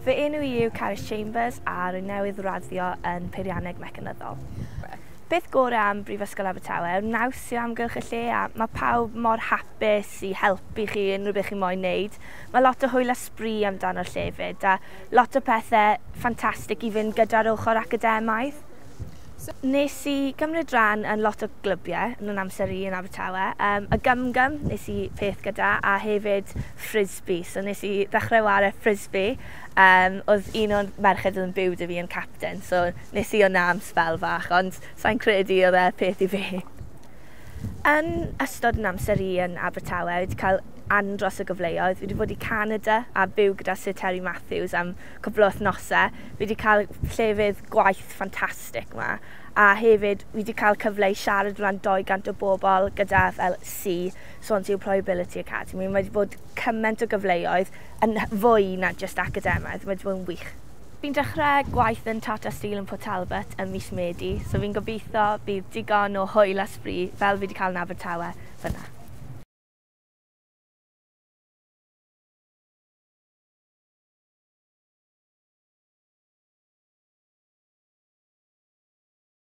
Fy enw i yw Carys Chambers a rwy newydd raddio yn peirianneg mecanyddol. Beth gorau am Brifysgol Abertawe yw'r naws sy'n amgylch y lle a mae pawb mor hapus i helpu chi unrhyw beth chi moyn wneud. Mae lot o hwyl a sbri amdano'r lle fyd a lot o pethau ffantastig i fynd gyda'r ochr academaidd. Nes i gymryd rhan yn lot o glybiau yn yn amser i yn Abertawe. Y GumGum nes i peth gyda a hefyd frisbee. So nes i ddechrau ware frisbee. Oedd un o'r merched oedd yn byw 'da fi yn captain, so nes i o'na am sbel fach, ond sa'n credu oedd e peth i fi. Yn ystod yn amser i yn Abertawe, wedi cael andros o gyfleoedd. Fi wedi bod i Canada a byw gyda Sir Terry Matthews am cwpl o wythnosau. Fi wedi cael llefydd gwaith ffantastig yma. A hefyd, fi wedi cael cyfle i siarad flaen 200 o bobl gyda fel SEA, Swansea Employability Academy. Mae wedi bod cymaint o gyfleoedd yn fwy na just academaidd. Mae wedi bod yn wych. Fi'n dechrau gwaith yn Tata Steel yn Port Talbot ym mis Medi, so fi'n gobeithio bydd digon o hwyl a sbri fel fi wedi cael yn Abertawe fyna.